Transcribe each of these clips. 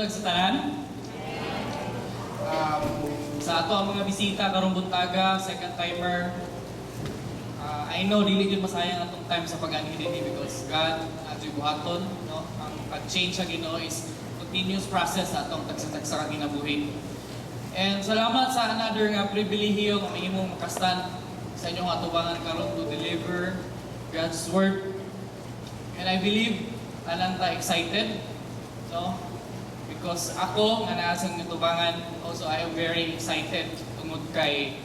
Buntag sa tanan. Sa ato ang mga bisita karong buntaga, second timer. I know dili gyud masayang atong time sa pag-anhi dinhi because God adto'y buhaton, no? Ang pag-change sa Ginoo is continuous process sa atong tagsa-tagsa ka kinabuhi. And salamat sa another nga pribilehiyo nga mahimong makastand sa inyong atubangan karon to deliver God's word. And I believe tanan ta excited, no? Because ako nga naa sa inyong atubangan, also I am very excited tungod kay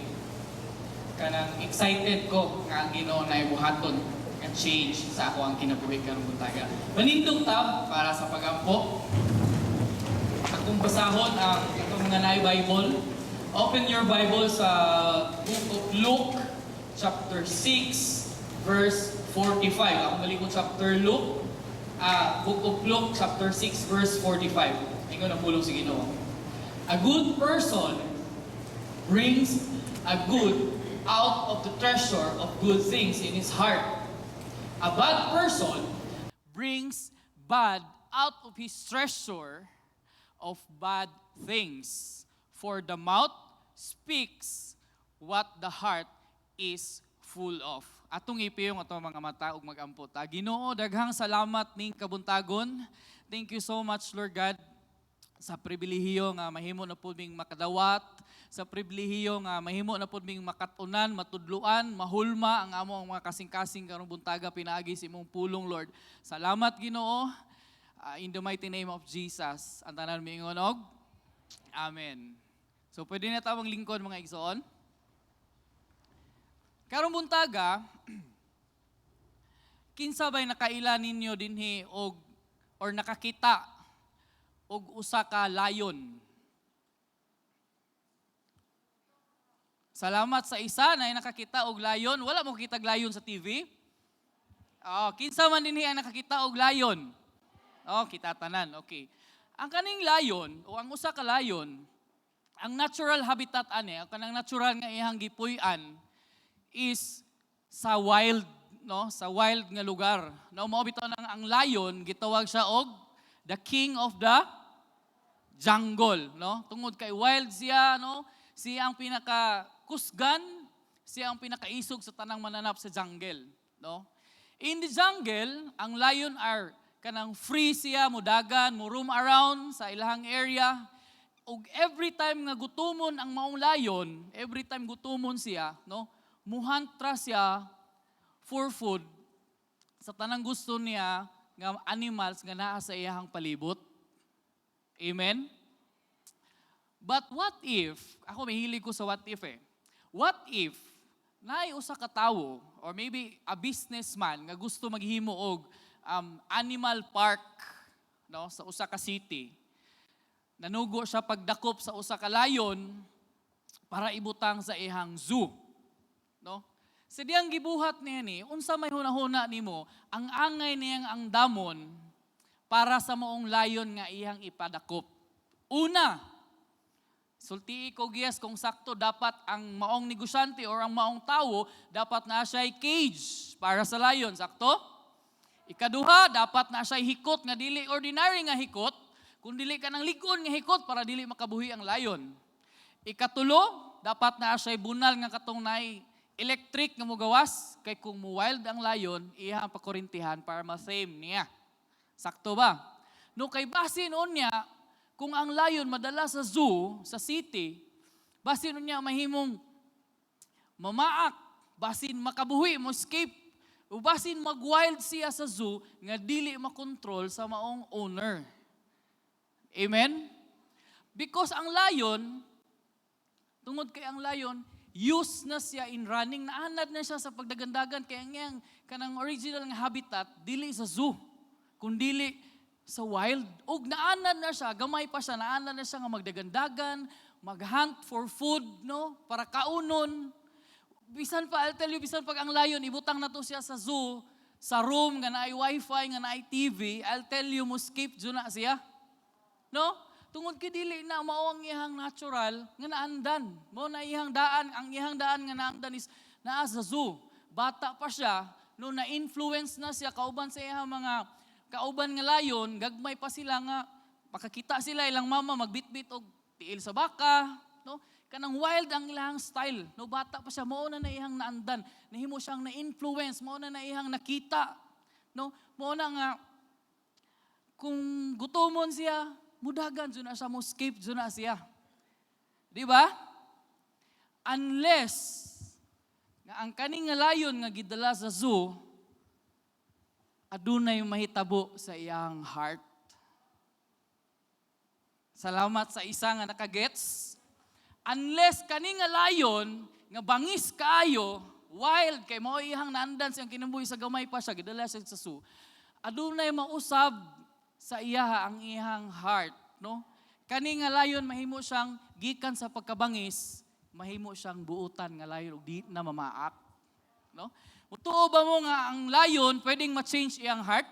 kanang excited ko nga ang Ginoo na buhaton nga change sa ako ang kinabuhi karong buntaga. Manindog ta para sa pagampo. Akong basahon ang itong mga naay Bible. Open your Bible sa Book of Luke, chapter 6, verse 45. Ako malikot chapter Luke, Book of Luke, chapter 6, verse 45. Ingon ang pulong sa Ginoo. "A good person brings a good out of the treasure of good things in his heart. A bad person brings bad out of his treasure of bad things. For the mouth speaks what the heart is full of." Atong ipiyong atong mga mata ug magampo ta. Ginoo, daghang salamat ning kabuntagon. Thank you so much, Lord God, sa pribilehiyo nga mahimo na pud ming makadawat, sa pribilehiyo nga mahimo na pud ming makatunan, matudluan, mahulma ang amo ang mga kasing-kasing karong buntaga pinaagi sa imong pulong, Lord. Salamat, Ginoo. In the mighty name of Jesus. Ang tanan miingon og Amen. So pwede na ta maglingkod, mga igsoon. Karong buntaga, kinsa bay nakaila ninyo dinhi og or nakakita og usa ka lion? Salamat sa isa na nakakita og lion. Wala mo kita lion sa TV? Oh, kinsa man dinhi ang nakakita og lion? Oh, kita tanan. Okay. Ang kaning lion o ang usa ka lion, ang natural habitat ani, ang kanang natural nga iyang gipuy-an is sa wild, no? Sa wild nga lugar. No, mao bitaw nang ang lion gitawag siya og the king of the jungle, no? Tungod kay wild siya, no? Siya ang pinaka kusgan, siya ang pinakaisog sa tanang mananap sa jungle, no? In the jungle, ang lion are kanang free siya mudagan, mo roam around sa ilahang area. Ug every time nga gutumon ang maong lion, every time gutumon siya, no? Muhunt ra siya for food sa tanang gusto niya nga animals nga naa sa iyahang palibot. Amen? But what if, ako mahilig ko sa what if eh. What if, naay usa ka tawo or maybe a businessman nga gusto maghimo og animal park, no, sa usa ka city. Nanugo siya pagdakop sa usa ka lion para ibutang sa ihang zoo. No? Sa diyang gibuhat niya ni, unsa may hunahuna nimo, ang angay niyang ang damon para sa maong lion nga iyang ipadakop? Una, sultii ko yes kung sakto, dapat ang maong negosyante or ang maong tawo, dapat na siya cage para sa lion, sakto? Ikaduha, dapat na siya hikot nga dili ordinary nga hikot, kung dili ka ng ligon nga hikot para dili makabuhi ang lion. Ikatulo, dapat na siya bunal nga katong naay electric nga mugawas kay kung mo wild ang lion, iya ang pakurintihan para ma-tame niya. Sakto ba? No kay basin unya kung ang lion madala sa zoo, sa city, basin unya mahimong mamaak, basin makabuhi, mo escape, o basin mag-wild siya sa zoo nga dili makontrol sa maong owner. Amen? Because ang lion, tungod kay ang lion, used na siya in running, naanad na siya sa pagdagandagan, kaya ang kanang original nga habitat, dili sa zoo, kundili sa wild. Ug naanad na siya, gamay pa siya, naanad na siya nga magdagandagan, mag-hunt for food, no? Para kaunon. Bisan pa, I'll tell you, bisan pag ang lion, ibutang na to siya sa zoo, sa room, nga naay wifi, nga naay TV, I'll tell you, mo escape jud na siya. No? Tungod kay dili na mao ang iyang natural nga naandan. Mao na iyang daan, ang iyang daan nga naandan is naa sa zoo. Bata pa siya, no na-influence na siya kauban sa iyang mga kauban nga lion, gagmay pa sila nga Makakita sila ilang mama magbitbit og tiil sa baka, no? Kanang wild ang ilang style. No, bata pa siya, mao na na iyang naandan. Nahimo siyang na-influence, mao na na iyang nakita. No, mao na nga kung gutomon siya, mudagan jud na siya, mo escape jud na siya. Di ba? Unless nga ang kaning nga lion nga gidala sa zoo, adunay mahitabo sa iyang heart. Salamat sa isa nga nakagets. Unless kani nga lion nga bangis kaayo, wild kay mao iyang naandan siyang kinabuhi sa gamay pa siya, gidala siya sa zoo. Adunay mausab sa iya ang iyang heart, no? Kani nga lion, mahimo siyang gikan sa pagkabangis, mahimo siyang buutan nga lion ug di na mamaak, no? Mutuo ba mo nga ang lion pwedeng ma-change iyang heart?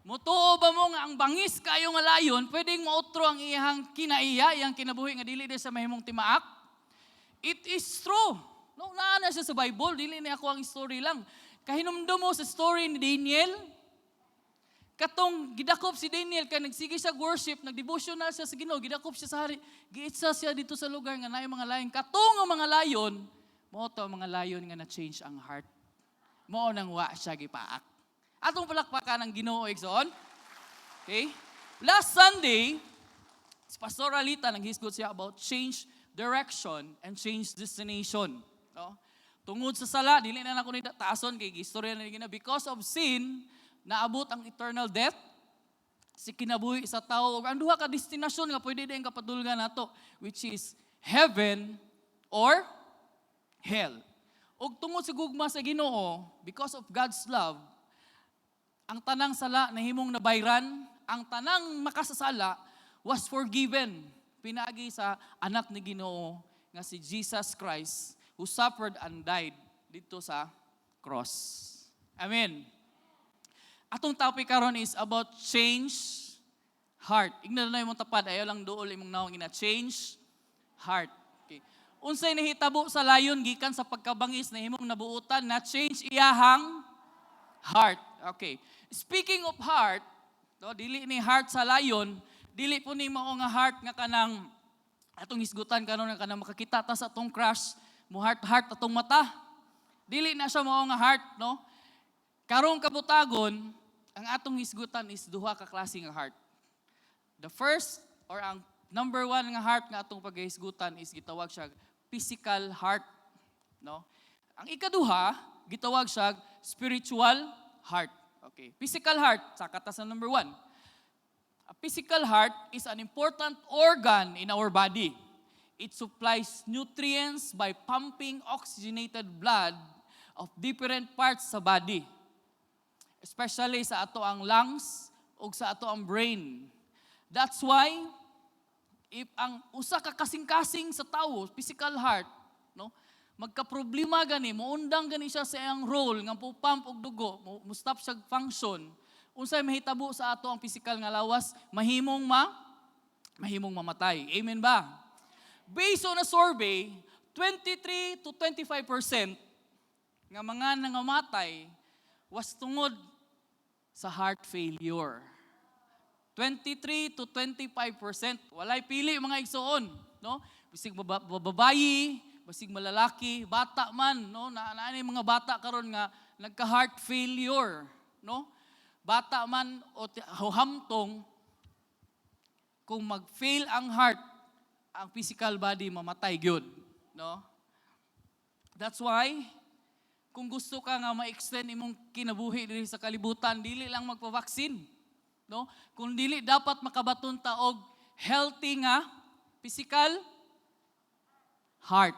Mutuo ba mo nga ang bangis kayo nga lion pwedeng mautro ang iyang kinaiya, iyang kinabuhi nga dili sa mahimong timaak? It is true. No, naa na siya sa Bible, dili ni ako ang story lang. Kahinumdum mo sa story ni Daniel, katong gidakop si Daniel kay nagsige siya worship, nagdevotional siya sa Ginoo, gidakop siya sa hari, giitsa siya dito sa lugar nga naay mga lion. Katong nga mga lion, mao to ang mga lion nga na-change ang heart. Mao nang wa siya gipaak. Atong palakpakan ang Ginoo, igsoon. Okay? Last Sunday, si Pastor Alita nanghisgot siya about change direction and change destination. No? Tungod sa sala, dili na nako ni taason kay istorya na gina, because of sin, naabot ang eternal death si kinabuhi sa tao. Ug ang duha ka destinasyon nga pwede din kapadulngan nato, which is heaven or hell. Ug tungod sa gugma sa Ginoo, because of God's love, ang tanang sala nahimong nabayran, ang tanang makasasala was forgiven pinaagi sa anak ni Ginoo nga si Jesus Christ, who suffered and died dito sa cross. Amen. Atong topic karon is about change heart. Ingnan na imong tapad, ayaw lang duol imong nawong ina change heart. Okay. Unsay nahitabo sa lion gikan sa pagkabangis nahimong nabuutan na change iyahang heart? Okay. Speaking of heart, no, dili ni heart sa lion, dili po ni mao nga heart nga kanang atong hisgutan karon nga kanang makakita ta sa atong crush, mo heart heart atong mata. Dili na siya mao nga heart, no? Karong kabutagon, ang atong hisgutan is duha ka klase nga heart. The first or ang number one nga heart nga atong paghisgutan is gitawag siya physical heart, no? Ang ikaduha, gitawag siya spiritual heart. Okay. Physical heart, sa kata sa number one. A physical heart is an important organ in our body. It supplies nutrients by pumping oxygenated blood of different parts sa body. Especially sa ato ang lungs ug sa ato ang brain. That's why if ang usa ka kasing-kasing sa tawo, physical heart, no, magka-problema gani, muundang gani siya sa iyang role nga pump og dugo, mo stop siya function. Unsay mahitabo sa ato ang physical nga lawas? Mahimong mamatay. Amen ba? Based on a survey, 23 to 25% nga mga nangamatay was tungod sa heart failure. 23 to 25%. Walay pili, mga igsoon, no? Bisig babayi, basig malalaki, bata man, no? Na mga bata karon nga nagka-heart failure, no? Bata man o hamtong, kung mag-fail ang heart, ang physical body mamatay gyud, no? That's why kung gusto ka nga ma-extend imong kinabuhi diri sa kalibutan, dili lang magpa-vaccine, no? Kung dili dapat makabaton ta og healthy nga physical heart.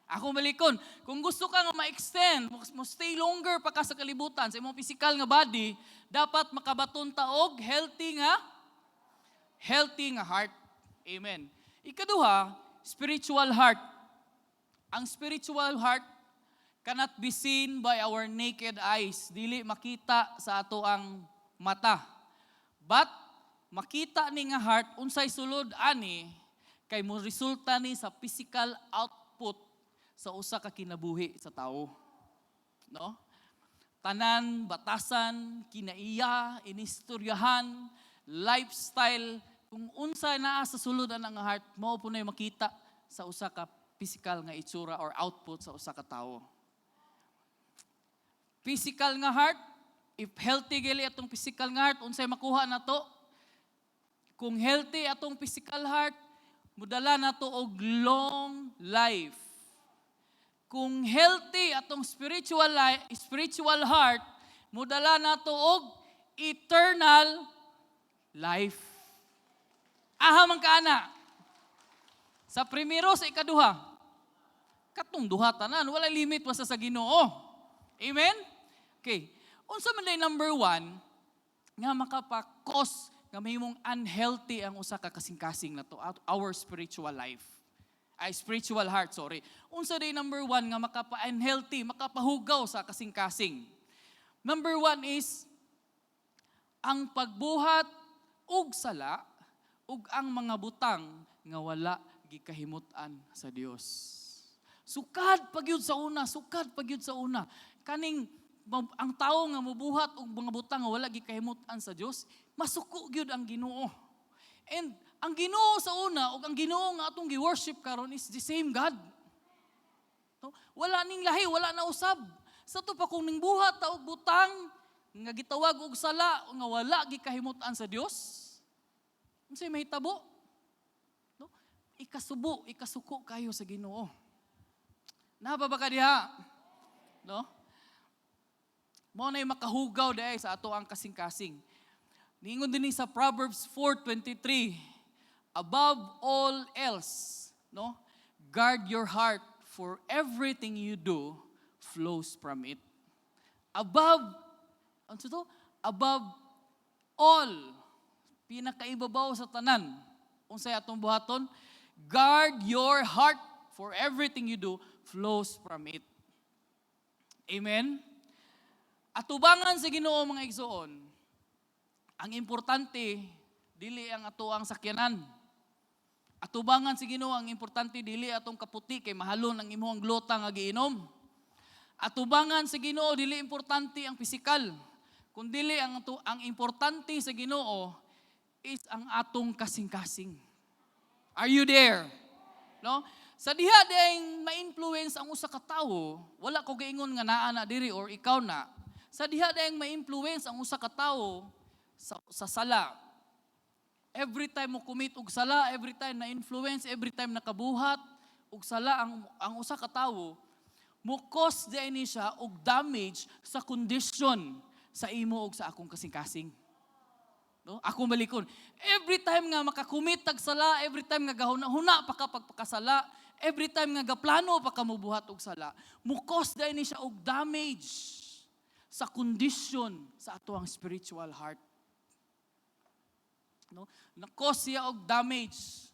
Ako balikon, kung gusto ka nga ma-extend, mo stay longer pa ka sa kalibutan sa imong physical nga body, dapat makabaton ta og healthy nga heart. Amen. Ikaduha, spiritual heart. Ang spiritual heart cannot be seen by our naked eyes. Dili makita sa ato ang mata. But makita ni nga heart unsay sulod ani kay mo resulta ni sa physical output sa usa ka kinabuhi sa tawo. No? Tanan, batasan, kinaiya, inistoryahan, Lifestyle, kung unsa naa sa sulod ang heart, mao po na makita sa usa ka physical nga itsura or output sa usa ka tawo. Physical nga heart, if healthy gali atong physical nga heart, unsay makuha nato? Kung healthy atong physical heart, mudala nato og long life. Kung healthy atong spiritual life, spiritual heart, mudala nato og eternal life. Aha man kaana. Sa primero, sa ikaduha. Katong duha tanan, wala limit basta sa Ginoo. Amen? Okay. Unsa man day number one nga makapa-cause nga mahimong unhealthy ang usa ka kasing-kasing nato, our spiritual life? Ay, spiritual heart, sorry. Unsa day number one nga makapa-unhealthy, makapahugaw sa kasing-kasing? Number one is ang pagbuhat og sala ug ang mga butang nga wala gikahimut-an sa Dios. Sukad pagyud sa una, sukad pagyud sa una. Kaning ang tawo nga mubuhat og mga butang nga wala gikahimut-an sa Dios, masuko gyud ang Ginoo. And ang Ginoo sa una ug ang Ginoo nga atong gi-worship karon is the same God. No? Wala ning lahi, wala na usab. Sa to pa kung ningbuhat ta og butang nga gitawag og sala nga wala gikahimut-an sa Dios, unsay mahitabo? No? Ikasubo, ikasuko kayo sa Ginoo. Naa pa ba ka diha? No? Mao na makahugaw diay sa ato ang kasing-kasing. Niingon din ni sa Proverbs 4:23, "Above all else, no? Guard your heart, for everything you do flows from it." Above, ano to? Above all, pinakaibabaw sa tanan. Unsay atong buhaton? Guard your heart, for everything you do flows from it. Amen? Atubangan sa Ginoo, mga igsoon, ang importante dili ang ato ang sakyanan. Atubangan sa Ginoo, ang importante dili atong kaputi kay mahalon ang imong glota nga giinom. Atubangan sa Ginoo, dili importante ang pisikal. Kun dili ang importante sa Ginoo is ang atong kasing-kasing. Are you there? No? Sa diha ding ma-influence ang usa ka tawo, wala ko giingon nga naa na diri or ikaw na. Sa diha ding ma-influence ang usa ka tawo sa sala. Every time mo commit og sala, every time na influence, every time nakabuhat og sala ang usa ka tawo, mo cause diay ni siya og damage sa condition sa imo og sa akong kasing-kasing. No? Ako balikon. Every time nga makakumit tag sala, every time nga gahuna-huna pa ka pagpakasala, every time nga gaplano pa ka mobuhat og sala, mo cause diay ni siya og damage sa condition sa ato ang spiritual heart. No? Na-cause siya og damage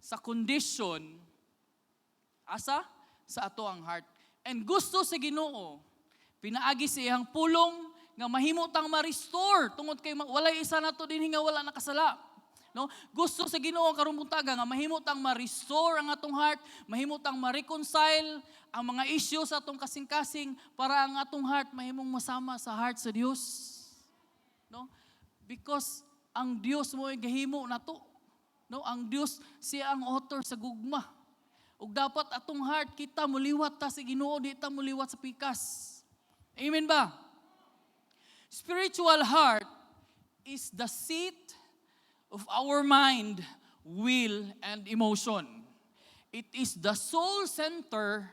sa condition asa sa ato ang heart. And gusto sa Ginoo, pinaagi sa iyang pulong nga mahimo tang ma-restore tungod kay walay isa nato dinhi nga wala nakasala. No? Gusto sa Ginoo karong buntaga nga mahimo tang ma-restore ang atong heart, mahimo tang ma-reconcile ang mga issue sa atong kasing-kasing para ang atong heart mahimong masama sa heart sa Dios. No? Because ang Dios mo ay gahimo nato. No, ang Dios siya ang author sa gugma. Ug dapat atong heart kita muliwat ta sa Ginoo, di ta muliwat sa pikas. Amen ba? Spiritual heart is the seat of our mind, will, and emotion. It is the soul center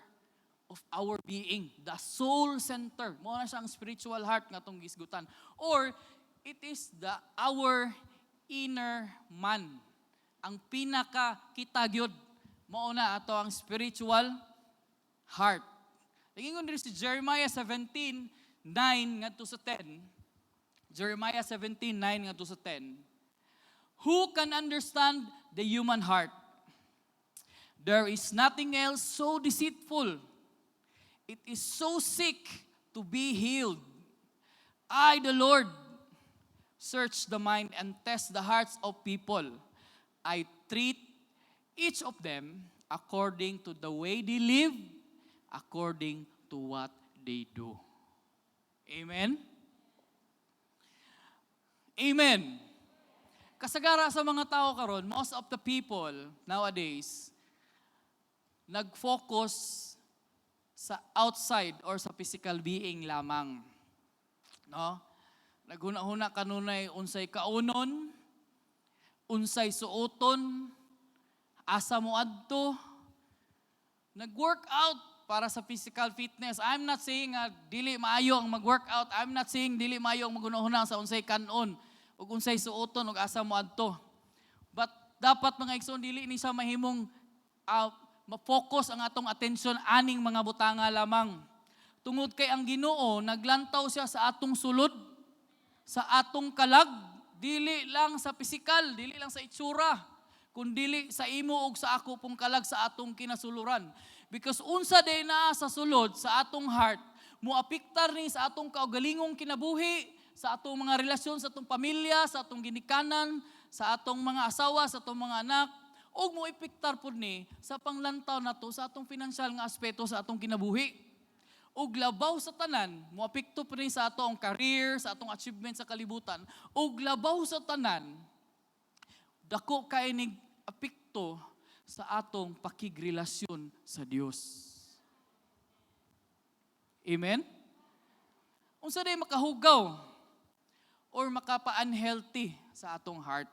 of our being. The soul center. Mao na siya ang spiritual heart nga atong gisgutan. Or it is the our inner man. Ang pinaka kita gyud mao na ato ang spiritual heart. Nagingon diri si Jeremiah 17:9 ngadto sa 10. Jeremiah 17:9 ngadto sa 10. "Who can understand the human heart? There is nothing else so deceitful. It is so sick to be healed. I, the Lord, search the mind and test the hearts of people. I treat each of them according to the way they live, according to what they do." Amen? Amen. Kasagara sa mga tao karon, most of the people nowadays, nag-focus sa outside or sa physical being lamang. No? Naghuna-huna kanunay unsay kaunon, unsay suoton, asa mo adto, nag-workout para sa physical fitness. I'm not saying nga dili maayo ang mag-workout. I'm not saying dili maayo ang maghuna-huna sa unsay kanon ug unsay suoton ug asa mo adto. But dapat, mga igsoon, dili ni siya mahimong ma-focus ang atong atensyon aning mga butanga lamang. Tungod kay ang Ginoo naglantaw siya sa atong sulod, sa atong kalag, dili lang sa pisikal, dili lang sa itsura, kundili sa imo ug sa ako pong kalag, sa atong kinasuluran. Because unsa day naa sa sulod, sa atong heart, moapektar ni sa atong kaugalingong kinabuhi, sa atong mga relasyon sa atong pamilya, sa atong ginikanan, sa atong mga asawa, sa atong mga anak, ug moepektar pud ni sa panglantaw nato sa atong financial nga aspeto sa atong kinabuhi. Ug labaw sa tanan, moapekto pud ni sa atong career, sa atong achievement sa kalibutan. Ug labaw sa tanan, dako kay nig apekto sa atong pakigrelasyon sa Dios. Amen? Unsa day makahugaw or makapa-unhealthy sa atong heart?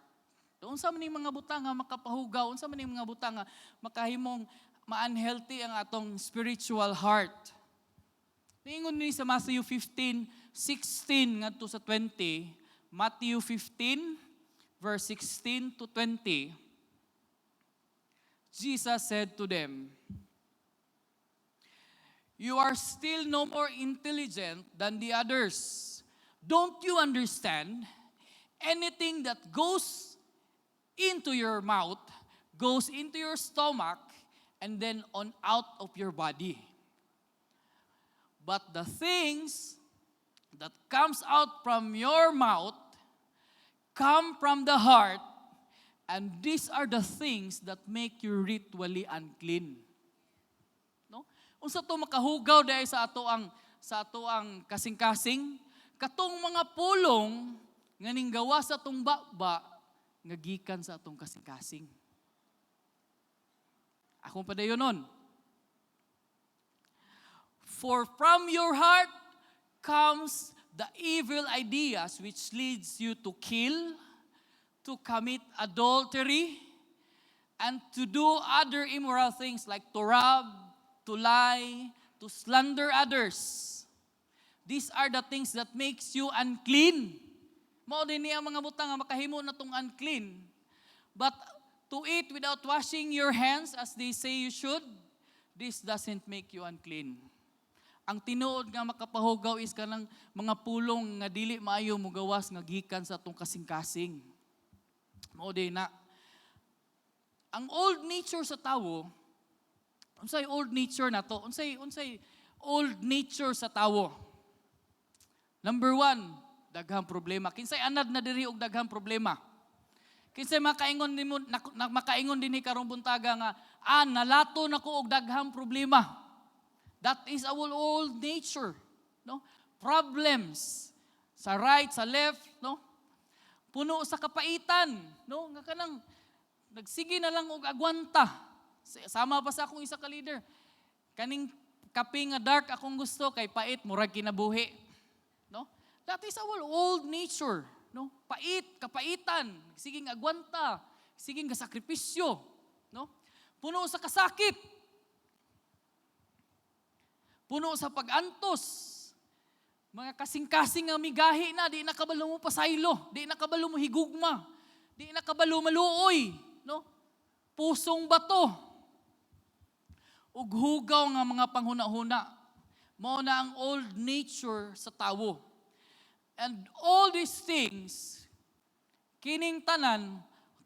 Unsa man ning mga butang nga makapahugaw, unsa man ning mga butang nga makahimong ma-unhealthy ang atong spiritual heart? Niingon ni sa Matthew 15:16 ngadto sa 20, Matthew 15 verse 16 to 20. Jesus said to them, "You are still no more intelligent than the others. Don't you understand? Anything that goes into your mouth goes into your stomach and then on out of your body. But the things that comes out from your mouth come from the heart, and these are the things that make you ritually unclean." No? Unsa to makahugaw dahil sa ato ang kasing-kasing? Katong mga pulong nga ninggawas sa atong baba nga gikan sa atong kasing-kasing. Akong padayon nun. "For from your heart comes the evil ideas which leads you to kill, to commit adultery, and to do other immoral things like to rob, to lie, to slander others. These are the things that makes you unclean." Mao din niya ang mga butang nga makahimo na tong unclean. "But to eat without washing your hands as they say you should, this doesn't make you unclean." Ang tinuod nga makapahugaw is kanang mga pulong nga dili maayo mogawas nga gikan sa atong kasing-kasing. Mao din na. Ang old nature sa tawo, unsay old nature nato? Unsay old nature sa tawo? Number one, daghang problema. Kinsay anad na diri og daghang problema? Kinsay makaingon nimo na, makaingon dinhi karong buntaga nga nalato na ko og daghang problema? That is our old nature, no? Problems sa right, sa left, no? Puno sa kapaitan, no? Nga kanang nagsige na lang og agwanta. Sama pa sa akong isa ka leader. Kaning kape nga dark akong gusto kay pait murag kinabuhi. No? That is our old nature, no? Pait, kapaitan, siging agwanta, siging gasakripisyo, no? Puno sa kasakit. Puno sa pag-antos. Mga kasing-kasing nga migahi na, di na kabalo mo pasaylo, di na kabalo mo higugma, di na kabalo maluoy, no? Pusong bato. Ug hugaw nga mga panghuna-huna. Mao na ang old nature sa tawo. And all these things, kining tanan,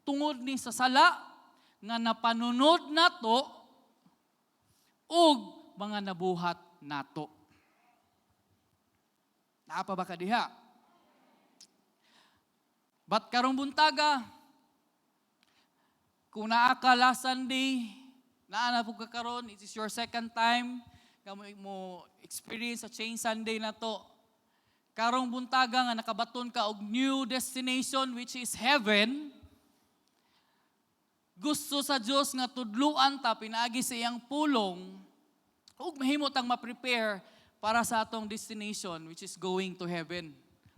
tungod ni sa sala nga napanunod nato ug mga nabuhat nato. Naa pa ba ka diha? But karong buntaga, kung naa ka last Sunday, naa na po ka karon, it is your second time nga mo experience sa Change Sunday na to. Karong buntaga nga nakabaton ka og new destination, which is heaven, gusto sa Dios nga tudluan ta pinaagi sa iyang pulong ug mahimo tang ma-prepare para sa atong destination, which is going to heaven.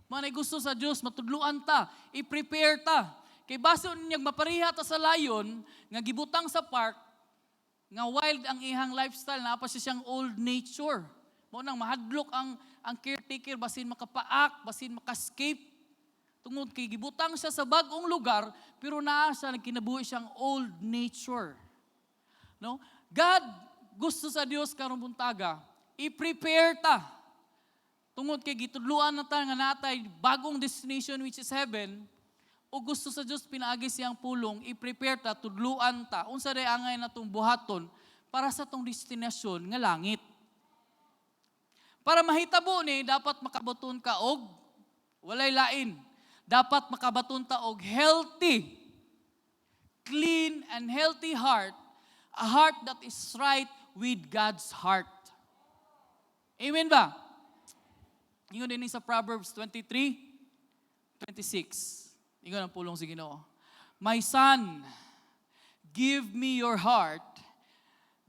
Manay gusto sa Dios matudluan ta, i-prepare ta. Kay base niya mapareha ta sa lion nga gibutang sa park nga wild ang ihang lifestyle, naa pa siya siyang old nature. Mao nang mahadlok ang caretaker basin makapaak, basin maka-escape. Tungod kay gibutang siya sa bag-ong lugar pero naa siya nagkinabuhi siyang old nature. No? God, gusto sa Dios karong buntaga, i-prepare ta. Tungod kay gitudluan na ta nga natay bagong destination, which is heaven, o gusto sa Dios pinaagi siyang pulong, i-prepare ta, tudluan ta, unsa day angay natong buhaton para sa tong destinasyon nga langit. Para mahitabo ni, dapat makabaton ka og walay lain. Dapat makabaton ta og healthy, clean and healthy heart, a heart that is right with God's heart. Amen ba? Ingon din sa Proverbs 23:26. Ingon ang pulong sa Ginoo. "My son, give me your heart,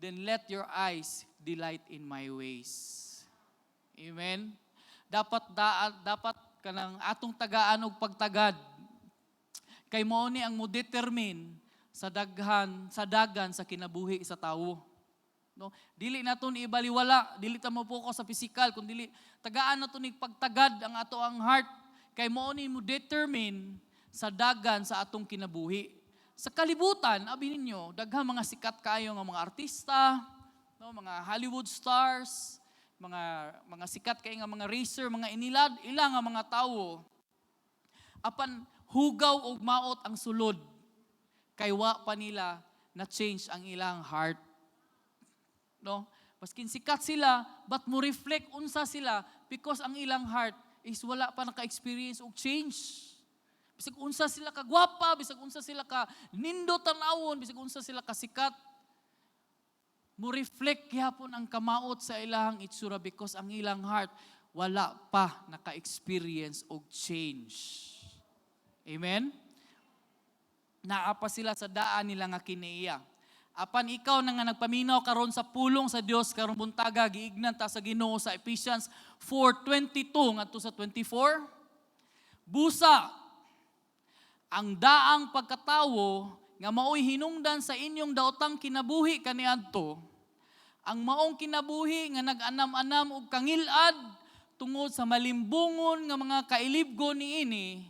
then let your eyes delight in my ways." Amen. Dapat kanang atong tagaan og pagtagad. Kay mao ni ang mo determine sa daghan sa dagan sa kinabuhi sa tawo. No? Dili naton ibaliwala, dili ta mo focus sa physical, kun dili tagaan nato ni pagtagad ang ato ang heart kay mao ni mo determine sa dagan sa atong kinabuhi. Sa kalibutan, abi ninyo, daghang mga sikat kayo nga mga artista, no, mga Hollywood stars, mga sikat kay nga mga racer, mga inilad, ila nga mga tawo. Apan hugaw og maot ang sulod kay wa pa nila na change ang ilang heart. No? Maskin sikat sila, but mo reflect unsa sila because ang ilang heart is wala pa naka-experience og change. Bisag unsa sila ka gwapa, bisag unsa sila ka nindo tan-awon, bisag unsa sila ka sikat, mo reflect gihapon ang kamaot sa ilang itsura because ang ilang heart wala pa naka-experience og change. Amen? Naa pa sila sa daan nila nga kinaiya. Apan ikaw na nga nagpaminaw karon sa pulong sa Dios karong buntaga, giignan ta sa Ginoo sa Ephesians 4:22 ngadto sa 24. "Busa ang daang pagkatawo nga maoy hinungdan sa inyong daotang kinabuhi kaniadto, ang maong kinabuhi nga nag-anam-anam og kangilad tungod sa malimbungon nga mga kailibgon niini."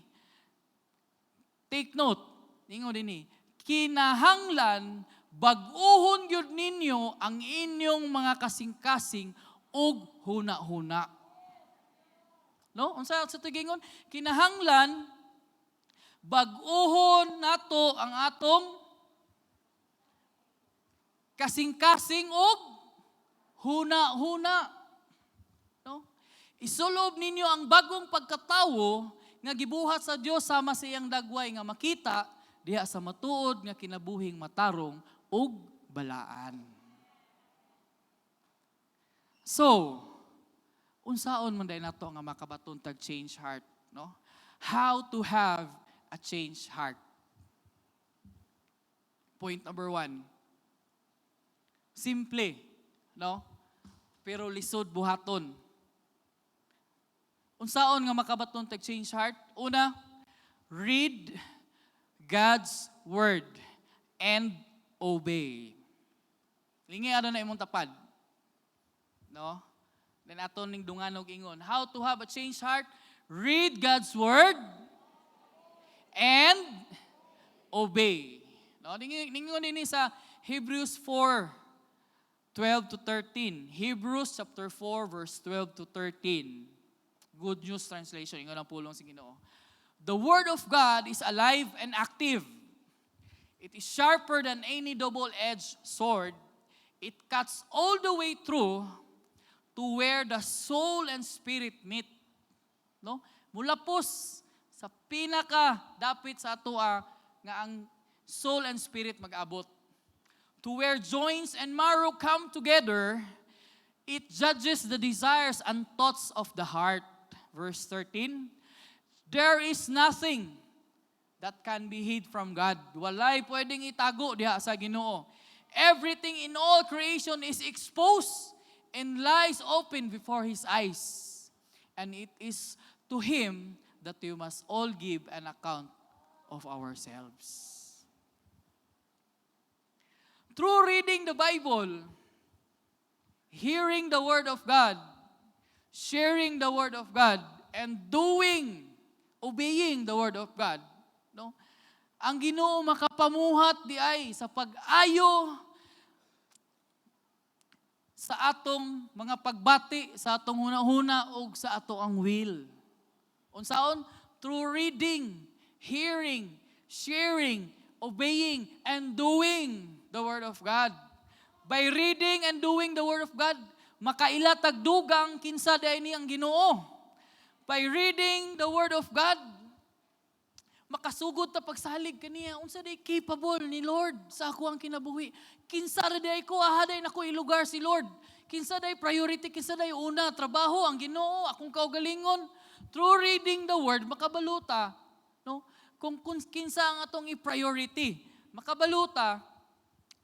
Take note, ningon dinhi, "Kinahanglan bag-uhon gyud ninyo ang inyong mga kasing-kasing ug huna-huna." No? Unsa sa tugingon? Kinahanglan bag-uhon nato ang atong kasing-kasing ug huna-huna. No? "Isulob ninyo ang bagong pagkatawo nga gibuhat sa Dios sama sa iyang dagway nga makita diha sa matuod nga kinabuhing matarong ug balaan." So, unsaon man day nato nga makabaton tag change heart, no? How to have a change heart? Point number 1. Simple, no? Pero lisod buhaton. Unsaon nga makabaton tag change heart? Una, read God's word and obey. Lingi ano na imong tapad. No? Then ato ning dunganog ingon. How to have a changed heart? Read God's word and obey. No? Ningon nini sa Hebrews 4:12 to 13. Hebrews chapter 4 verse 12 to 13. Good News Translation, ingon ang pulong sa Ginoo. "The word of God is alive and active. It is sharper than any double-edged sword. It cuts all the way through to where the soul and spirit meet." No? Mulapos sa pinaka dapit sa atoa nga ang soul and spirit mag-abot. "To where joints and marrow come together, it judges the desires and thoughts of the heart." verse 13. There is nothing that can be hid from God. Walay pwedeng itago diha sa Ginoo. Everything in all creation is exposed and lies open before His eyes. And it is to Him that we must all give an account of ourselves. Through reading the Bible, hearing the Word of God, sharing the Word of God, and doing, obeying the Word of God, no? Ang Ginoo makapamuhat diay sa pag-ayo sa atong mga pagbati, sa atong hunahuna ug sa ato ang will. Unsaon? Through reading, hearing, sharing, obeying, and doing the Word of God. By reading and doing the Word of God, makaila tag dugang kinsa diay ni ang Ginoo. By reading the Word of God, makasugod ta pagsalig kaniya, unsa day capable ni Lord sa ako ang kinabuhi. Kinsa ra day ko, aha day nako ilugar si Lord. Kinsa day priority, kinsa day una, trabaho ang Ginoo, akong kaugalingon. Through reading the Word, makabalo ta, no? Kung kinsa ang atong i-priority, makabalo ta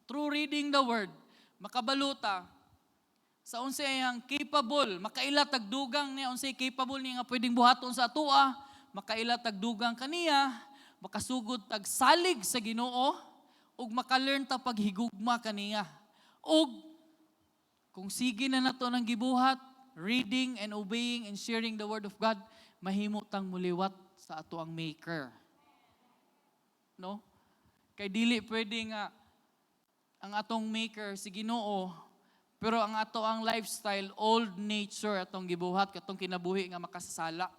through reading the Word, makabalo ta sa unsay ang capable, makaila tag dugang niya, unsay capable niya nga pwedeng buhaton sa atoa, makaila tag dugang kaniya, makasugod tag salig sa Ginoo, ug maka-learn ta paghigugma kaniya. Ug kung sige na nato ng gibuhat, reading and obeying and sharing the Word of God, mahimo tang muliwat sa ato ang Maker. No? Kay dili pwede nga ang atong Maker si Ginoo, pero ang ato ang lifestyle, old nature atong gibuhat, katong kinabuhi nga makasasala.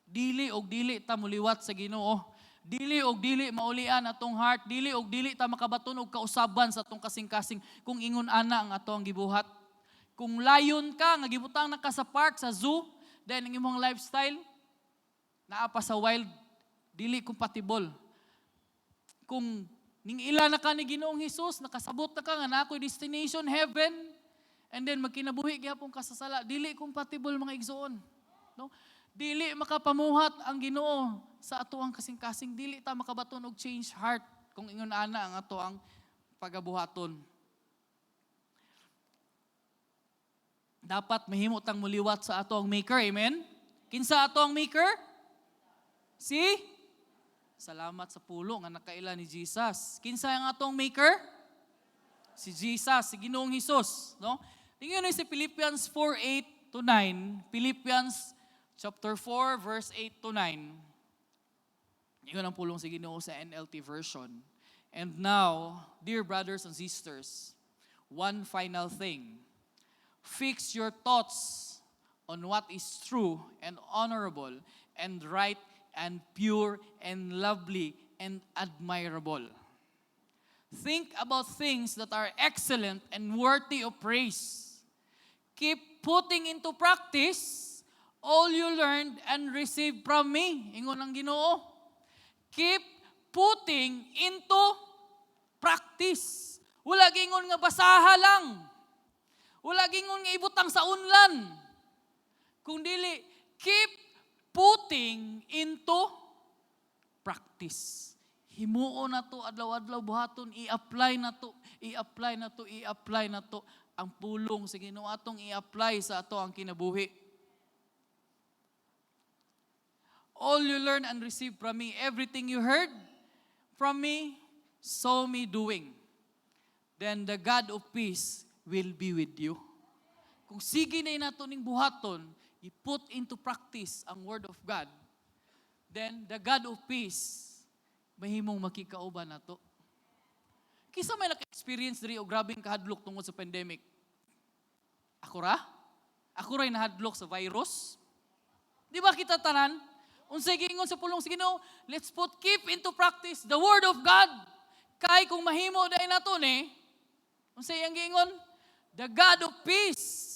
Dili og dili ta muliwat sa Ginoo. Dili og dili maulian atong heart, dili og dili ta makabaton og kausaban sa atong kasing-kasing kung ingon ana ang ato ang gibuhat. Kung lion ka nga gibutang na ka sa park, sa zoo, then ang imong lifestyle naa pa sa wild, dili compatible. Kung ning ila na ka ni Ginoong Hesus, nakasabot na ka nga naa ko'y destination heaven, and then magkinabuhi gyapon ka sa sala, dili compatible, mga igsoon. No? Dili makapamuhat ang Ginoo sa ato ang kasing-kasing, dili ta makabaton og change heart kung ingon ana ang ato ang pagabuhaton. Dapat mahimo tang muliwat sa ato ang Maker, amen? Kinsa ato ang Maker? Si? Salamat sa pulo nga nakaila ni Jesus. Kinsa ang atong Maker? Si Jesus, si Ginoong Hesus, no? Tingnan niyo si Philippians 4:8 to 9. Philippians chapter 4 verse 8 to 9. Ingon ang pulong sa Ginoo sa NLT version. "And now, dear brothers and sisters, one final thing. Fix your thoughts on what is true and honorable and right and pure and lovely and admirable. Think about things that are excellent and worthy of praise. Keep putting into practice all you learned and received from me." Ingon ang Ginoo. Keep putting into practice. Wala gingon nga basaha lang. Wala gingon nga ibutang sa unlan. Kung dili, keep putting into practice. Himuon na to adlaw-adlaw, buhaton, i-apply na to, i-apply na to, i-apply na to ang pulong sa Ginoo, atong i-apply sa ato ang kinabuhi. "All you learn and receive from me, everything you heard from me, saw me doing. Then the God of peace will be with you." Kung sige na nato ning buhaton, i-put into practice ang Word of God, then the God of peace mahimong makikauban nato. Kinsa may naka-experience diri og grabeng kahadlok tungod sa pandemic? Ako ra? Ako ra'y nahadlok sa virus? Di ba kita tanan? Unsay giingon sa pulong sa Ginoo? Let's put keep into practice the Word of God. Kay kung mahimo dahil nato ni, unsay iyang giingon? The God of peace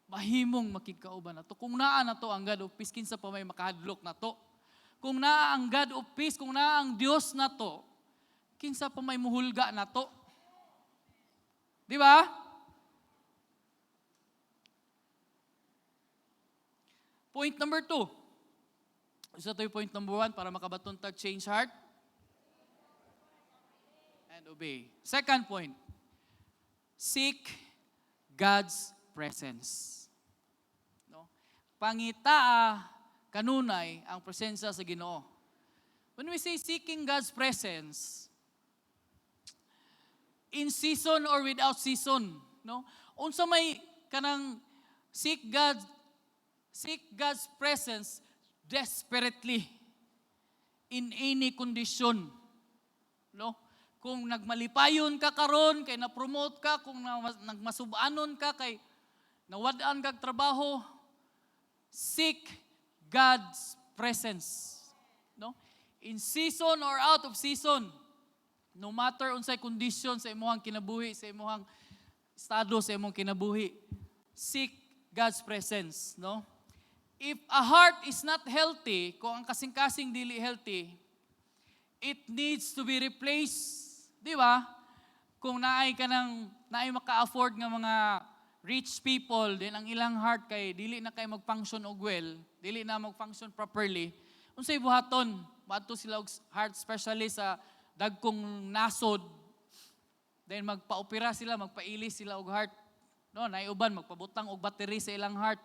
mahimong makigkauban nato. Kung naa na to ang God of peace, kinsa pa may makahadlok nato? Kung naa ang God of peace, kung naa ang Dios nato, kinsa pa may muhulga nato? Di ba? Point number 2. Isa to yung point number 1 para makabaton tag change heart and obey. Second point, seek God's presence. No? Pangitaa kanunay ang presensya sa Ginoo. When we say seeking God's presence, in season or without season, no? Unsa may kanang seek God's presence desperately in any condition, no? Kung nagmalipayon ka karon kay na-promote ka, kung nagmasubanon ka kay nawad-an kag trabaho, seek God's presence, no? In season or out of season, no matter unsay kondisyon sa imong kinabuhi, sa imong estado sa imong kinabuhi, seek God's presence, no? If a heart is not healthy, kung ang kasing-kasing dili healthy, it needs to be replaced. Di ba? Kung naay ka ng naay maka-afford nga mga rich people, then ang ilang heart kay dili na kay mag-function og well, dili na mag-function properly, unsay buhaton? Moadto sila og heart specialist sa dagkong nasod. Then magpa-opera sila, magpailis sila og heart. No, naay uban magpabutang og battery sa ilang heart.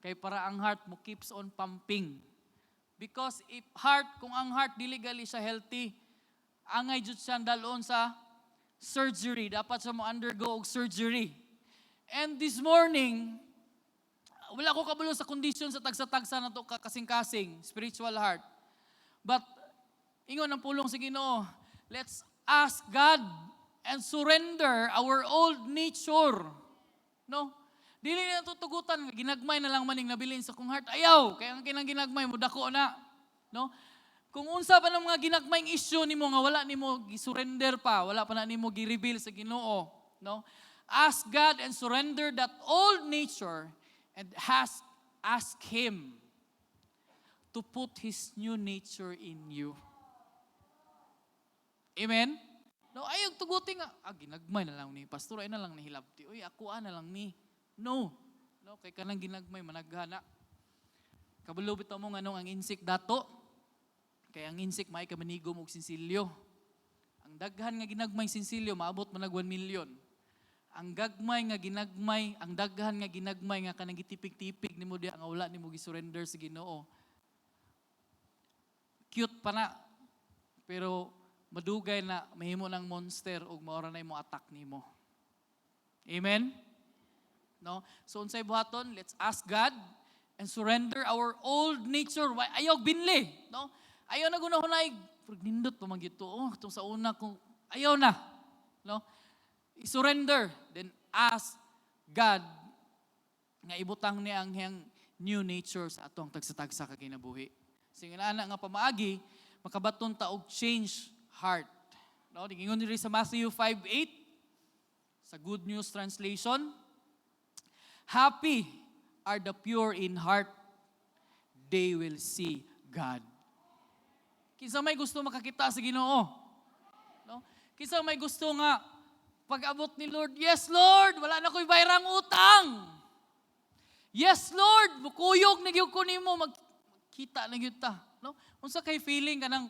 Kay para ang heart mo keeps on pumping. Because if heart, kung ang heart dili gali siya healthy, angay jud siya dalon sa surgery. Dapat siya mo undergo og surgery. And this morning, wala ko kabalo sa kondisyon sa tagsa-tagsa na to kasing-kasing, spiritual heart. But ingon ang pulong sa Ginoo, let's ask God and surrender our old nature. No? Dili na tutugutan, ginagmay na lang maning nabilin sa kong heart. Ayaw, kaya ang kinang ginagmay mo dako na. No? Kung unsa pa ng mga ginagmayng issue nimo nga wala nimo gi-surrender pa, wala pa na nimo gi-reveal sa Ginoo, no? Ask God and surrender that old nature and ask Him to put His new nature in you. Amen? No, ayaw tuguti nga, ah, ginagmay na lang ni pastor, ay na lang ni hilabti. Uy, ako na lang ni. No. No, kay kanang ginagmay managhana. Kabalo bitaw mo nganong ang insik dato. Kay ang insik may kamanigom og sinsilyo. Ang daghan nga ginagmay sinsilyo maabot man nag 1 million. Ang gagmay nga ginagmay, ang daghan nga ginagmay nga kanang gitipig-tipig nimo diha nga wala nimo gi-surrender sa Ginoo. Cute pa na. Pero madugay na mahimo ng monster ug maora na imo attack nimo. Amen? No? So unsay buhaton? Let's ask God and surrender our old nature. Why ayaw binli, no? Ayaw na gunahunay, nindot pa man gyud to. Oh, itong sa una kung ayaw na, no? I-surrender, then ask God nga ibutang niya ang iyang new nature sa atong tagsa-tagsa ka kinabuhi. Sige na nga pamaagi, makabaton ta og change heart. No, giingon diri sa Matthew 5:8 sa Good News Translation, "Happy are the pure in heart, they will see God." Kinsa may gusto makakita sa Ginoo? No? Kinsa may gusto nga pag-abot ni Lord, "Yes Lord, wala na ko'y bayrang utang. Yes Lord, mukuyog na gyud ko nimo, magkita na gyud ta." No? Unsa kay feeling kanang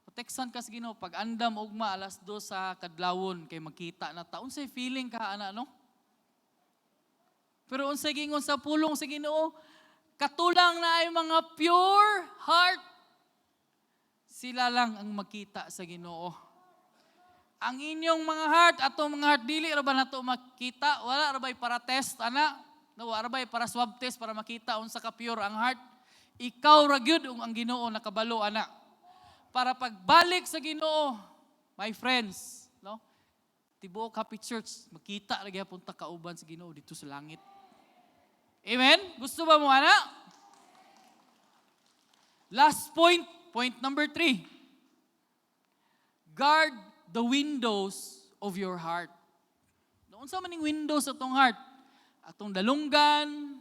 proteksan ka sa Ginoo pag andam ugma alas 2 sa kadlawon kay magkita na ta? Unsay feeling ka ana, no? Pero unsay giingon sa pulong sa Ginoo? Katulang na ay mga pure heart. Sila lang ang makita sa Ginoo. Ang inyong mga heart, atong mga heart, dili ra ba nato makita? Wala ra ba'y para test, ana? No, wala ra ba'y para swab test para makita unsa ka pure ang heart? Ikaw ra gyud ang Ginoo nakabalo ana. Para pagbalik sa Ginoo, my friends, no? Tibuok Happy Church, makita ra gyapon ta kauban sa Ginoo dito sa langit. Amen? Gusto ba mo ana? Last point, point number 3. Guard the windows of your heart. Unsa man ning windows sa atong heart? Atong dalunggan,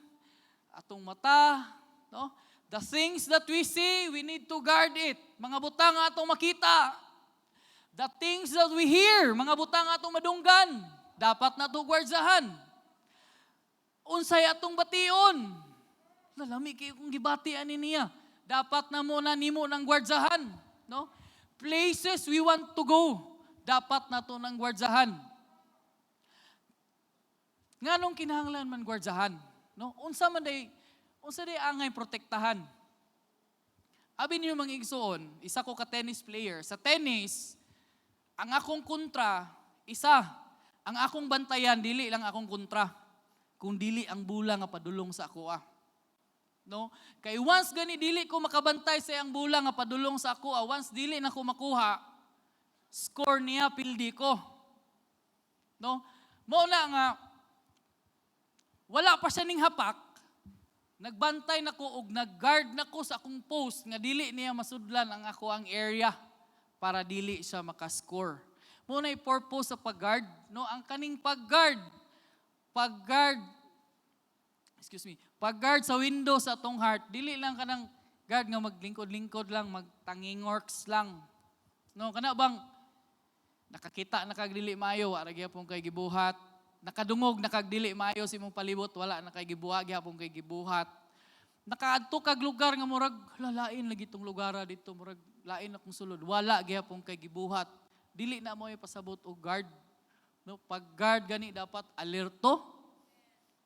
atong mata, no? The things that we see, we need to guard it. Mga butang nga atong makita. The things that we hear, mga butang nga atong madunggan, dapat nato gwardyahan. Unsay atong bation? Lami kay kung gibati ani niya. Dapat na mo na nimo nang gwardyahan, no? Places we want to go, dapat nato nang gwardyahan. Nganong kinahanglan man gwardyahan, no? Unsa day angay protektahan? Abi niyo, mga igsoon, isa ko ka tennis player. Sa tennis, ang akong kontra, isa. Ang akong bantayan, dili lang akong kontra, kung dili ang bola nga padulong sa ako ah. No? Kay once gani dili ko makabantay sa iyang bola nga padulong sa ako, ah, once dili na ko makuha, score niya, pildi ko. No? Mao na nga wala pa siya ning hapak, nagbantay na ko og nag-guard na ko sa akong post nga dili niya masudlan ang ako ang area para dili siya makascore. Mao na purpose sa pag-guard, no? Ang kaning pag-guard, excuse me, pag-guard sa window sa atong heart, dili lang kanang guard nga maglingkod-lingkod lang, magtangingorks lang. No, kana bang nakakita na kag dili maayo, wala gyapon kay gibuhat. Nakadungog na kag dili maayo sa imong palibot, wala na kay gibuhat, gyapon kay gibuhat. Nakaadto kag lugar nga murag lalain lagi tong lugar dito, murag lain akong sulod, wala gyapon kay gibuhat. Dili na mo pasabot og guard. No, pag guard gani dapat alerto.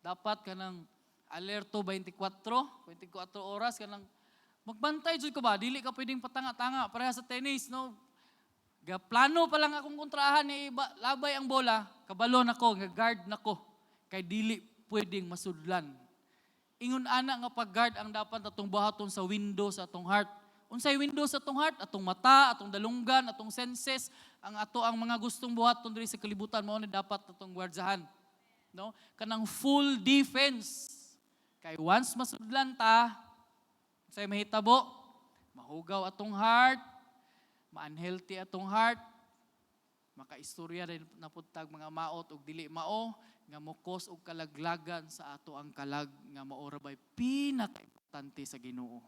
Dapat kanang alerto 24, 24 oras kanang magbantay jud ka ba, dili ka pwedeng patanga-tanga pareha sa tennis, no? Ga plano pa lang akong kontrahan ni labay ang bola, kabalo nako, nga guard nako kay dili pwedeng masudlan. Ingon ana nga pag-guard ang dapat atong buhaton sa window sa atong heart. Unsay window sa atong heart? Atong mata, atong dalunggan, atong senses, ang ato ang mga gustong buhaton diri sa kalibutan, mao ni dapat atong gwardyahan. No? Kanang full defense. Kay once masudlan ta, unsay mahitabo? Mahugaw atong heart, ma-unhealthy atong heart, makaistorya rin na pud tag mga maot og dili mao nga mo-cause og kalaglagan sa ato ang kalag nga mao ra bay pinaka-importante sa Ginoo.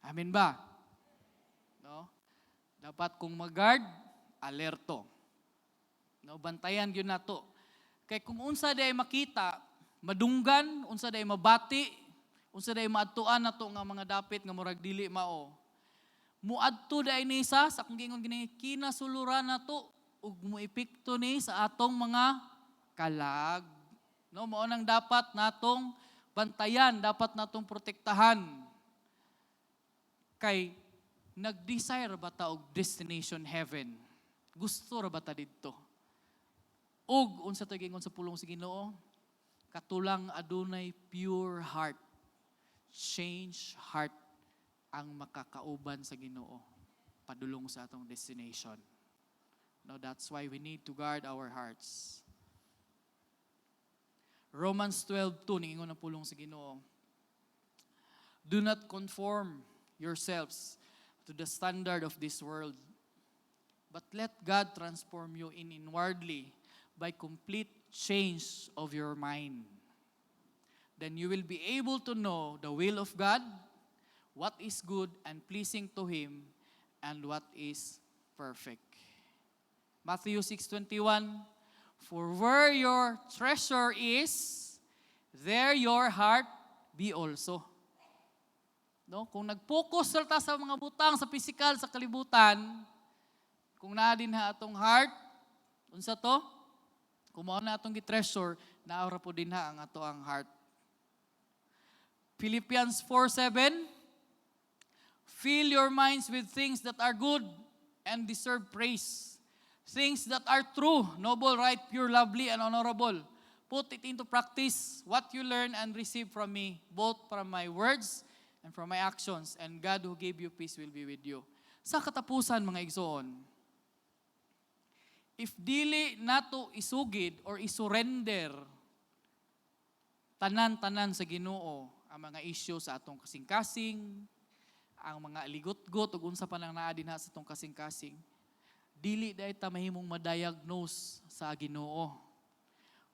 Amen ba? No? Dapat kung mag-guard, alerto. No, bantayan gyud nato. Kay kung unsa day makita, madunggan, unsa day mabati, unsa day maadtuan nato nga mga dapit nga murag dili mao. Muadto day ni sa akong giingon gini kinasuluran nato ug moepekto ni sa atong mga kalag. No, mao nang dapat natong bantayan, dapat natong protektahan. Kay nag-desire ba ta og destination heaven? Gusto ra ba ta didto? Ug unsa to giingon sa pulong sa Ginoo? Katulang adunay pure heart, change heart ang makakauban sa Ginoo padulong sa atong destination. No, that's why we need to guard our hearts. Romans 12:2, niingon ang pulong sa Ginoo. "Do not conform yourselves to the standard of this world, but let God transform you inwardly by complete change of your mind. Then you will be able to know the will of God, what is good and pleasing to Him, and what is perfect." Matthew 6:21, "For where your treasure is, there your heart be also." No? Kung nag-focus ta sa mga butang sa physical sa kalibutan, kung naa din ha atong heart, unsa to? Kung mao na atong gi-treasure, naa ra po din ha ang ato ang heart. Philippians 4:7, "Fill your minds with things that are good and deserve praise. Things that are true, noble, right, pure, lovely, and honorable. Put it into practice what you learn and receive from me, both from my words and from my actions, and God who gave you peace will be with you." Sa katapusan, mga igsoon, if dili nato isugid or isurrender tanan-tanan sa Ginoo ang mga issue sa atong kasing-kasing, ang mga ligot-got ug unsa pa nang naa dinha sa atong kasing-kasing, dili dai ta mahimong ma-diagnose sa Ginoo.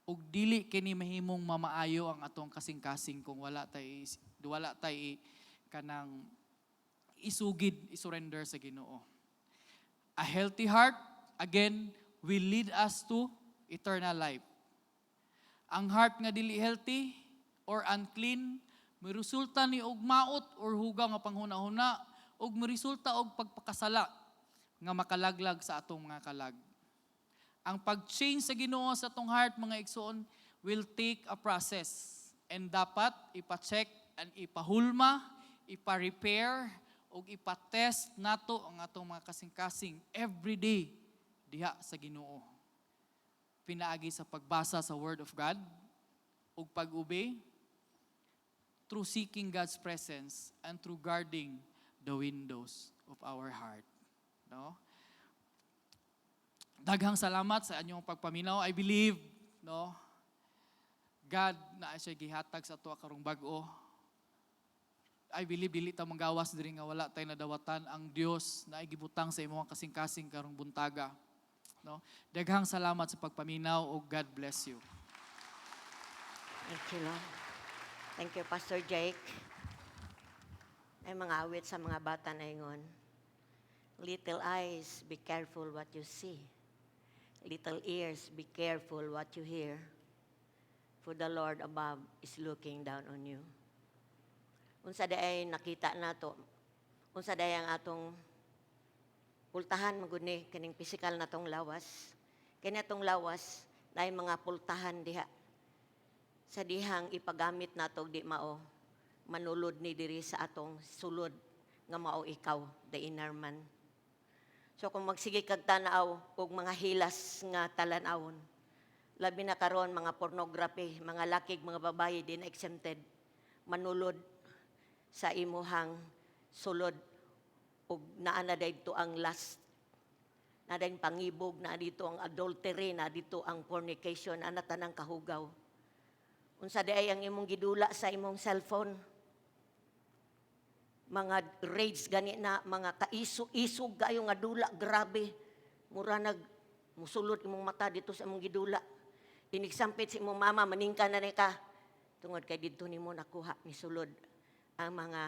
Ug dili kini mahimong mamaayo ang atong kasing-kasing kung wala tay kanang isugid, isurrender sa Ginoo. A healthy heart, again, will lead us to eternal life. Ang heart nga dili healthy or unclean Miresulta ni og maot or hugaw nga panghuna-huna ug miresulta og pagpakasala nga makalaglag sa atong mga kalag. Ang pag-change sa Ginoo sa atong heart, mga igsoon, will take a process. And dapat ipa-check and ipahulma, ipa-repair, ug ipa-test nato ang atong mga kasing-kasing every day diha sa Ginoo. Pinaagi sa pagbasa sa Word of God ug pag-obey, through seeking God's presence and through guarding the windows of our heart. No? Daghang salamat sa inyong pagpaminaw. I believe, no, God na siya gihatag sa ato karong bag-o. I believe dili ta manggawas diri nga wala tay nadawatan ang Dios na gibutang sa imong kasing-kasing karong buntaga. No? Daghang salamat sa pagpaminaw ug God bless you. Thank you, Lord. Thank you, Pastor Jake. Ay mga awit sa mga bata na ingon. "Little eyes, be careful what you see. Little ears, be careful what you hear. For the Lord above is looking down on you." Unsa diay nakita nato? Unsa diay ang atong pultahan magud ni kining physical natong lawas? Kini atong lawas naay mga pultahan diha. Sa dihang ipagamit nato di mao, manulod ni diri sa atong sulod nga mao ikaw, the inner man. So kung magsige kag tanaw og mga hilas nga talan-awon, labi na karon mga pornography, mga lakig, mga babayi, di na exempted, manulod sa imuhang sulod ug naa na didto ang lust, na dayong pangibog, na dito ang adultery, na dito ang fornication, ana tanang kahugaw. Unsa diay ang imong gidula sa imong cellphone? Mga rage gani na, mga kaiso-isog kayo nga dula, grabe. Mura nag musulod imong mata dito sa imong gidula. Inigsampit sa imong mama, maningka na ni ka. Tungod kay didto nimo nakuha ni sulod ang mga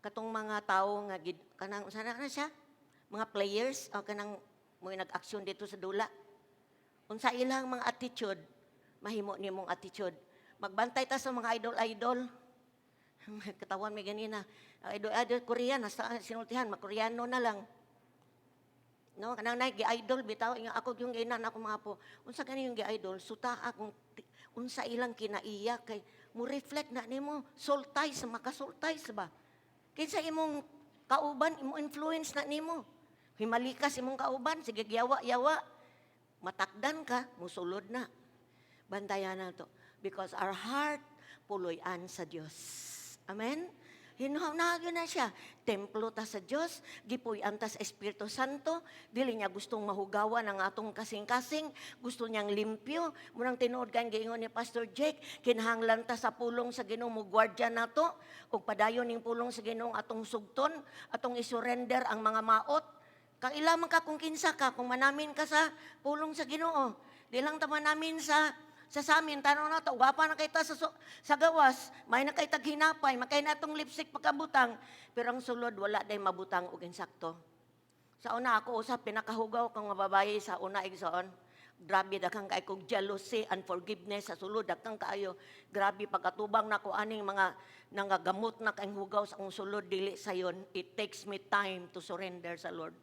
katong mga tawo nga gid, kanang unsa na siya? Mga players o kanang mo nag-aksyon dito sa dula. Unsa ilang mga attitude, mahimo nimong attitude. Magbantay ta sa mga idol-idol. Katawan may ganina. Ang idol, idol Korean, nasa sinultihan, mag-Koreano na lang. No, kanang nay gi-idol bitaw nga ako yung ginan ako mga po. Unsa gani yung gi-idol? Suta akong unsa ilang kinaiya kay mo reflect na nimo, sultize, makasultize ba? Kinsa imong kauban, imo influence na nimo. Himalikas imong kauban, sige yawa yawa. Matakdan ka, musulod na. Bantayan na to. Because our heart, puloy-an sa Dios. Amen? Hinuhaw na siya. Templo ta sa Dios, gipuy-an ta sa Espiritu Santo, dili niya gustong mahugawan ang atong kasing-kasing, gusto niyang limpyo. Munang tinuod kang giingon ni Pastor Jake, kinahanglan ta sa pulong sa Ginoo mo gwardya nato, ug padayon ning pulong sa Ginoo atong sugton, atong isurrender ang mga maot. Kaila man ka kung kinsa ka, kung manamin ka sa pulong sa Ginoo. Di lang ta manamin sa amin, tanong na to, gwapa na kita sa gawas, may na kay taghinapay, makay na tong lipstick pagkabutang, pero ang sulod, wala day mabutang og insakto. Sa una ako, usap, pinakahugaw kang mababayi sa una, igsoon. Grabe, daghang kay kog jealousy, unforgiveness sa sulod, daghang kaayo. Grabe, pagkatubang nako aning mga nangagamot na kang hugaw sa akong sulod, dili sayon. It takes me time to surrender sa Lord.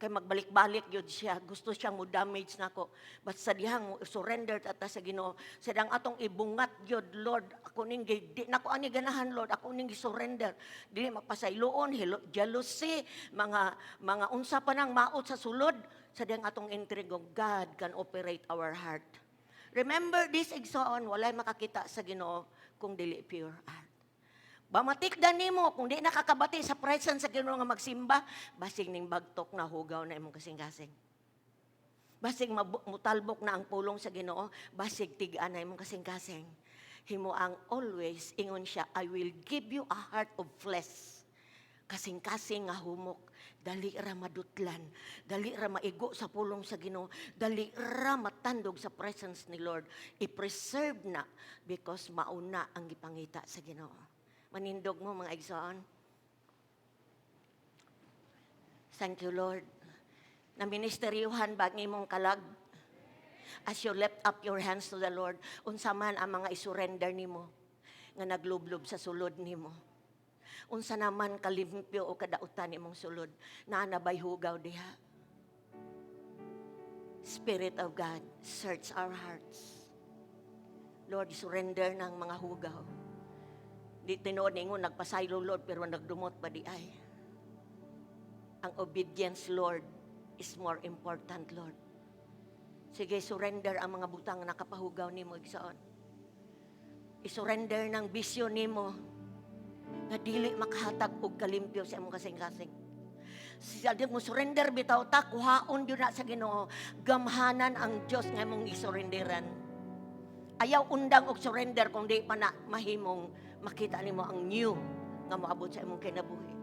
Kay magbalik-balik yun siya. Gusto siyang mo damage nako. But sa dihang mo surrender ta sa Ginoo. Sa dihang atong ibungat yun, "Lord, ako ning di nako ani ganahan, Lord, ako ning surrender." Dili magpasayloon, jealousy, mga unsa pa nang maot sa sulod. Sa dihang atong intrigo, God can operate our heart. Remember this, igsoon, walay makakita sa Ginoo kung dili pure heart. Bamatikdan nimo kung di nakakabati sa presence sa Ginoo nga magsimba, basig ning bagtok na hugaw na imong kasing-kasing. Basig mutalbok na ang pulong sa Ginoo, basig tig-an na imong kasing-kasing. Himo ang always ingon siya, "I will give you a heart of flesh." Kasing-kasing nga humok, dali ra madutlan, dali ra maigo sa pulong sa Ginoo, dali ra matandog sa presence ni Lord. I-preserve na because mauna ang gipangita sa Ginoo. Manindog mo, mga igsoon. Thank you, Lord. Na ministeryuhan ba ang imong kalag? As you lift up your hands to the Lord, unsa man ang mga isurrender nimo. nga naglublob sa sulod nimo. Unsa naman kalimpyo o kadautan imong sulod, naa na bay hugaw diha? Spirit of God, search our hearts. Lord, surrender ng mga hugaw. Di tinuod ningon nagpasaylo, Lord, pero nagdumot pa diay. Ang obedience, Lord, is more important, Lord. Sige, surrender ang mga butang na nakapahugaw nimo, igsoon. I-surrender ng bisyo nimo nga dili makahatag og kalimpyo sa imong kasing-kasing. Siya mo surrender bitaw ta, kuhaon gyud na sa Ginoo. Gamhanan ang Dios nga imong gisurrenderan. Ayaw undang og surrender kung di pa na mahimong makita nimo ang new nga moabot sa imong kinabuhi.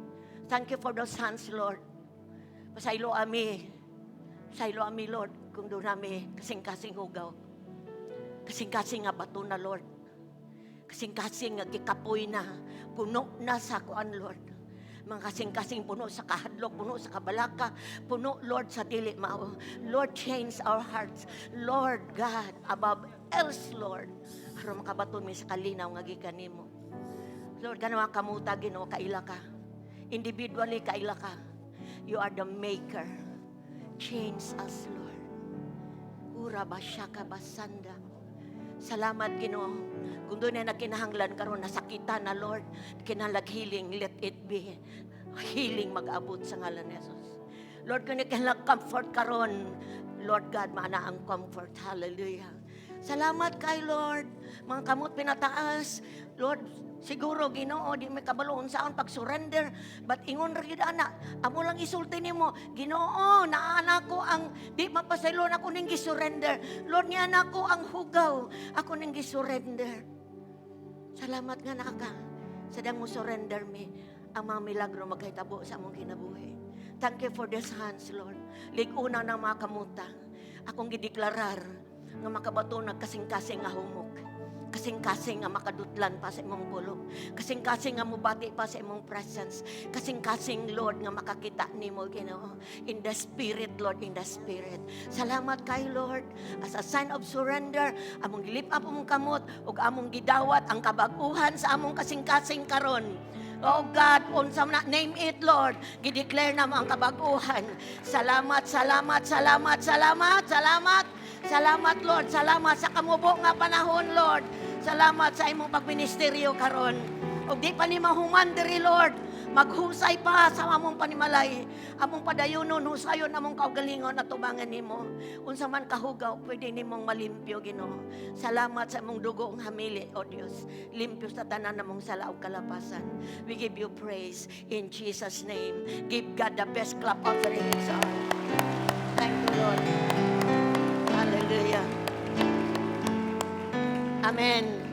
Thank you for those hands, Lord. Pasaylo ami. Pasaylo ami, Lord, kung duna mi kasing-kasing hugaw. Kasing-kasing nga bato na, Lord. Kasing-kasing nga gikapoy na. Puno na sa kuan, Lord. Mga kasing-kasing puno sa kahadlok, puno sa kabalaka, puno, Lord, sa dili mao. Lord, change our hearts. Lord God, above else, Lord. Aron makabaton mi sa kalinaw nga gikan nimo. Lord, kanang mga kamuta, Ginoo, kaila ka. Individually, kaila ka. You are the maker. Change us, Lord. Ura ba siya ka basanda. Salamat, Ginoo. Kung duna nagkinahanglan karon nasakitan na, Lord, kinahanglag healing, let it be. Healing mag-abot sa ngalan ni Jesus. Lord, kung kinahanglag comfort karon, Lord God, maana ang comfort. Hallelujah. Salamat kay Lord. Mga kamot pinataas. Lord, siguro Ginoo di may kabalo unsaon pag-surrender, but ingon ra gyud ana, amo lang isulti nimo, "Ginoo, naa nako ang di mapasaylo, ako ning gisurrender. Lord, niya nako ang hugaw, ako ning gisurrender." Salamat nga naa ka. Sa mo surrender mi, ang mga milagro magkahitabo sa among kinabuhi. Thank you for these hands, Lord. Lig-una ng mga kamuta. Akong gideklarar nga makabato nagkasing-kasing nga humok. Kasing-kasing nga makadutlan pa sa imong pulong. Kasing-kasing nga mubati pa sa imong presence. Kasing-kasing, Lord, nga makakita nimo, Ginoo. In the spirit, Lord, in the spirit. Salamat kay Lord. As a sign of surrender, among gilift up among kamot ug among gidawat ang kabaguhan sa among kasing-kasing karon. Oh God, unsa man na, name it, Lord. Gideclare na mo ang kabaguhan. Salamat, salamat, salamat, salamat, salamat. Salamat, Lord. Salamat sa kamubo nga panahon, Lord. Salamat sa imong pagministeryo karon. Ug di pa ni mahuman diri, Lord. Maghusay pa sa among panimalay. Among padayonon, husayon among kaugalingon at tubangan nimo. Unsa man kahugaw, pwede nimong malimpyo, Ginoo. Salamat sa imong dugo ang hamili, O Dios. Limpyo sa tanan namong sala ug kalapasan. We give you praise in Jesus' name. Give God the best clap offering. So, thank you, Lord. Hallelujah. Amen.